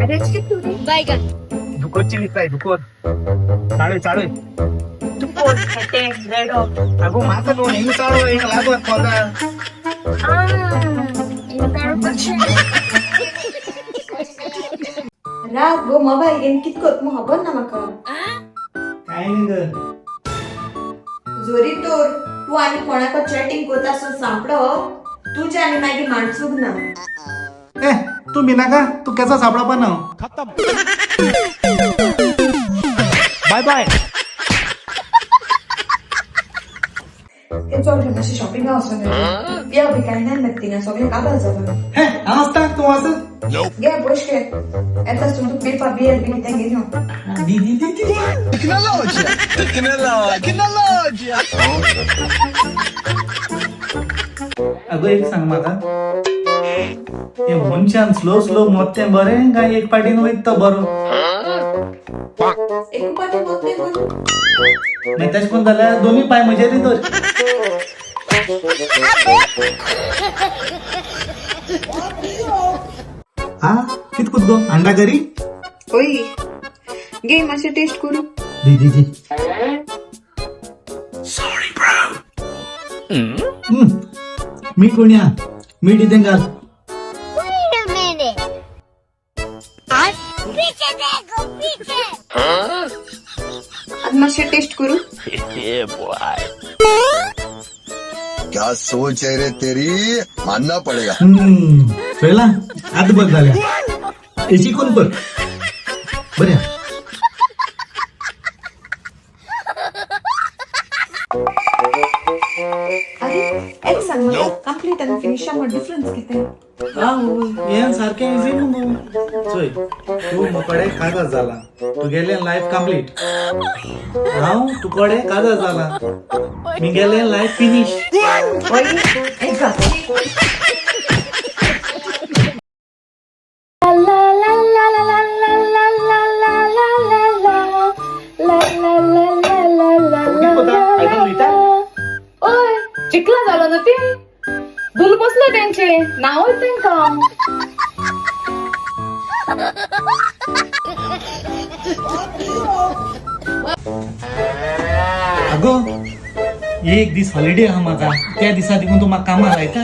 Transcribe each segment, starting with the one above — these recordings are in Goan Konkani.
अरे किती रे? बैगन. धुकोत चिली फ्राय धुकोत चाळू चाळू. दुकोट, खेटे, रेडो. अगो माझा दोन हिंग चाळू हिंग लागत कोदा. रात गो मोबाईल घेवन कित करता म्हूण खबर ना म्हाका. काय नाही ग. जोरी तर तूं आनी कोणाको चॅटिंग करता आसून सांपडो तुजें आनी मागीर माणसूक ना. ए तू मी नाका तू कसा सापडा पण. Bye bye. ते चल रे मातशें शॉपिंगा वचून पिया बी कांय ना मरे थिंगा सगळें काबार जालां. हे हांव तूं वच. घे पयशे घे येता आसतना तूं पिवपा बियर बी कितें घेवन यो. दी दी दी दी. अगो एक सांग म्हाका, ते मनशान स्लो स्लो मोत्तें बरें काय एक पाटीन वयता तो बरो? एक पाटी मोत्तें बरें. मागीर तशें करून जाल्यार दोनूय पांय म्हजेर तर. हा कित कुत गो अंडा करी. ओय घे मातशें टेस्ट करूं. दी दी दी. मीठ कोणी मीठ इतें घाल. Wait a minute. पीछे देखो, पीछे. आतां मातशें टेस्ट करूं. क्या सोच है रे तेरी, मानना पड़ेगा. पळयला आतां बरें जालें हेची कोण कर बरें. अरे एक सांग म्हाका, कंप्लीट आनी फिनिशा मदीं डिफरन्स कितें? हें सारकें इजी मुगो. चोय तूं मुकोडे काजार जाला, तुगेलें लायफ कंप्लीट. हांव तुकोडे काजार जाला, मिगेलें लायफ फिनीश. ओय एक घाल. ओय चिकला झालो ना ती धूल बसलो त्यांचे नाव तेंका. अगो एक दीस हॉलिडे आहा म्हाका, त्या दिसा देखून तूं म्हाका कामाक लायता?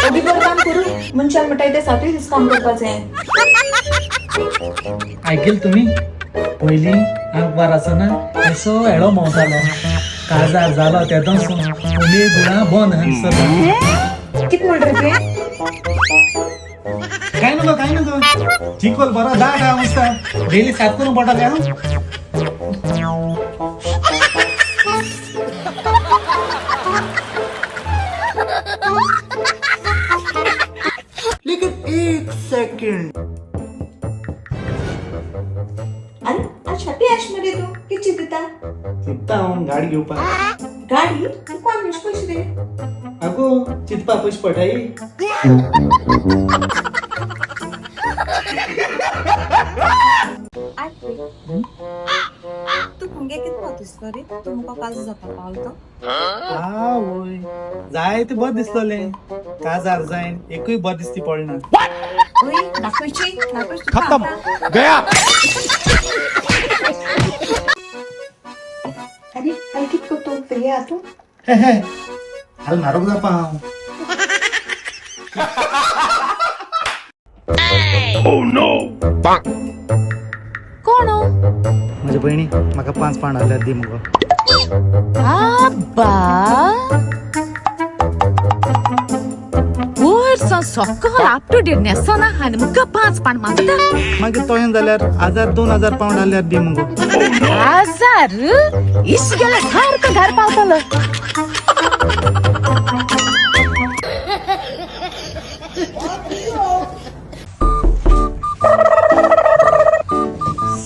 अदी बरें काम करूं मनशान म्हणटाय ते सातूय दीस काम करपाचें. आयकेल तुमी पयलीं आंकवार आसतना असो हेडो भोंवतालो, काजार जालो तेदोसून उमेद गुळां बंद आहा सदां. कित म्हणटा रे तुवें? काय नको काय नको, चिकोल बरो दाट आहा मस्त, डेली सात करून पडटलें हांव. लेकिन एक सेकंड. अरे आज हॅपी आश मरे तूं कित चिंतता? चिंतता हांव गाडी घेवपाक. गाडी तूं कोण म्हणचे पयशे रे? अगो चिंतपा पयशे पडटाय. आयक पळय तूं मुगे कित पावत दिसलो रे? तूं मुका काजू जावपा पावलो तो. आवय जायते बरें दिसलोलें, काजार जायन एकूय बरें दिसती पडना. ओय दाखयची दाखय तुका खत्म. आतां. गया. अरे आनी कित करता तूं? फ्री आहा तूं? हे हे हाल म्हारोग जावपा हांव. कोण हो? म्हजे भयणी म्हाका 5 पावंड हाडल्यार दी मुगो. आब्बा वयर सावन सकल अप टू डेट न्हेसना आनी मुका 5 पाण मागता. मागीर तोहें जाल्यार 1000 2000 पावंड हाडल्यार दी मुगो. 1000 इश गेल्यार सारको घर पावतलो.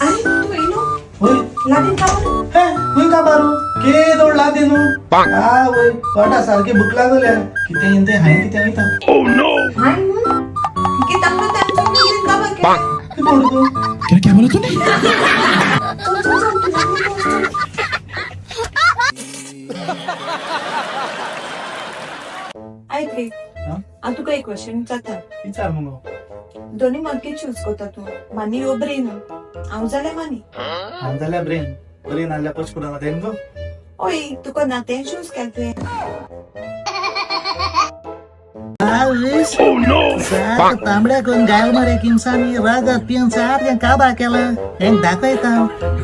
आनी तूं येयलो वय. लागीं काबार. हे खंय काबारू केदोड लादी न्हू. आवय पोटा सारकी भूक लागल्या, कितें तें हांवें कितें वयता. हाय न्हू कित आमकां तांचो काबार केलें. कितें म्हणटा तूं? क्या क्या बोला तूने? चल चल चल तूं लागीं वच, चल. आयक रे, हा? हांव तुका एक क्वेश्चन विचारता. विचार मुगो. दोनी मगे चूज करता तूं, मनी यो ब्रेन? हांव जाल्यार मनी. हांव जाल्यार ब्रेन. ब्रेन आहल्यार पच करून तें गो. ओय, तुका ना तें चूज केलें तुवें. तांबड्या करून गायल मरे किमसानी रगत पिवन सारकें काबा केला. हेंक दाखयता,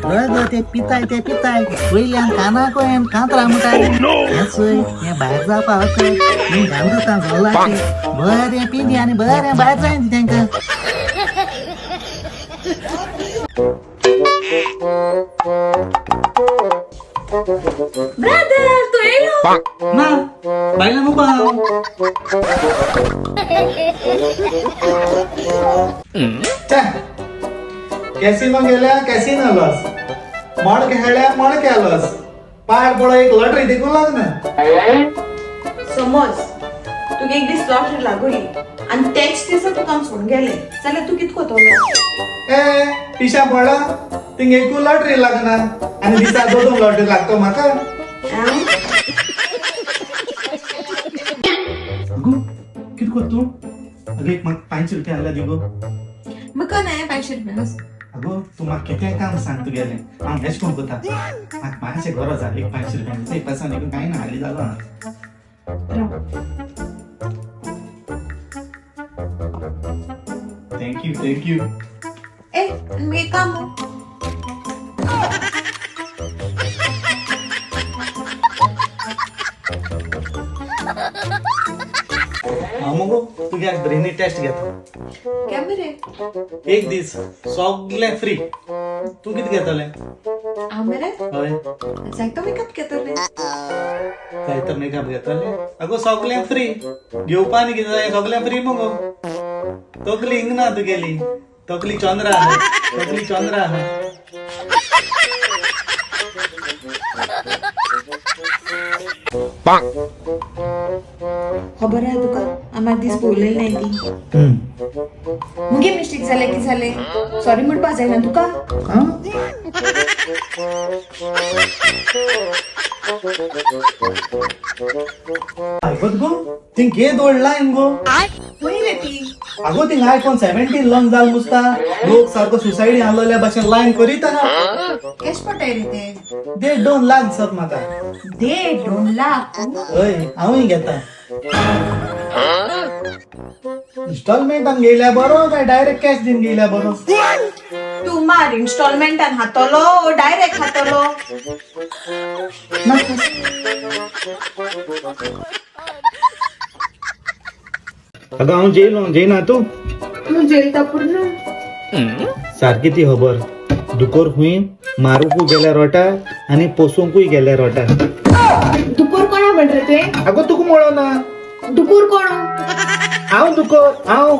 रगत एक पिताय ते पिताय, वयल्यान कानाक कांतरा म्हणटाय. हें चोय, हें भायर जावपा वचत ही घालता जोलाचें बरें पिंदी आनी बरें भायर जायना तेंकां. ब्रदर, तूं येयलो? ना, भायल्यान उबो हांव. कॅसिनो गेल्या कॅसिनो लॉस, मडके खेळ्या मडके लॉस, पाड पडो एक लॉटरी देखून लागना. समज तुगे एक दीस लॉटरी लागोली आनी तेच दिसा तुका हांव सोडून गेले जाल्यार तूं कित कोतलो? ए पिशा पडला, तिंग एकू लॉटरी लागना आनी दिसा दोन दोन लॉटरी लागतो म्हाका. अगो, कित करता तूं? अगो, एक म्हाका 500 रुपया आहल्या दी गो. म्हाका नाय 500 रुपया. अगो, तूं म्हाका कितेंय काम सांग तुगेलें, हांव हेच कोण करता. म्हाका मातशें गरज आहा एक 500 रुपया. एक पैसा निघून कांय ना, हाली जालो हांव. Thank you, thank you. ए, आनी मागीर काम? हांव मगो तुगे आज ब्रेनी टेस्ट घेता. कॅमेरे. एक दीस सगळें फ्री, तूं कितें घेतलें? हांव मरे? हय. जायतो मेकअप घेतलें. जायतो मेकअप घेतलें? अगो, सगळें फ्री घेवपा आनी कितें जाय? सगळें फ्री मगो. तकली हिंग ना तुगेली, तकली चंद्रा आहा, तकली चंद्रा आहा. खबर आहा तुका, आमी दीस पळयलें नाय ती. मुगे मिस्टेक जालें की जालें, सॉरी म्हणपा जायना तुका? आं? आयकत गो, थिंग केदोळ लायन गो. खंय रे ती? अगो, थिंग आयफोन 17 लॉन्च जाल मुसता, लोक सारको सुसायडी आहलोल्या भाशेन लायन करीत आहा. केश पडटाय रे ते? 1.5-2 लाख दिसत म्हाका. 1.5-2 लाख? हय, हांवूय घेता. इन्स्टॉलमेंटान घेयल्या बरो काय डायरेक्ट कॅश दिवन घेयल्या बरो? तूं मार, इन्स्टॉलमेंटान हातलो डायरेक्ट खातलो? अगं, हांव जेयलो, जेयना तूं? तूं जेलता पूर्ण. सारकी ती खबर, दुकोर खूंय मारुंकूय गेल्या रोटा आनी पोसूंकूय गेल्या रोटा. दुकोर कोणा म्हण रे तुवें? अगो, तुका म्हणो ना. दुकोर कोण? हांव दुकोर हांव.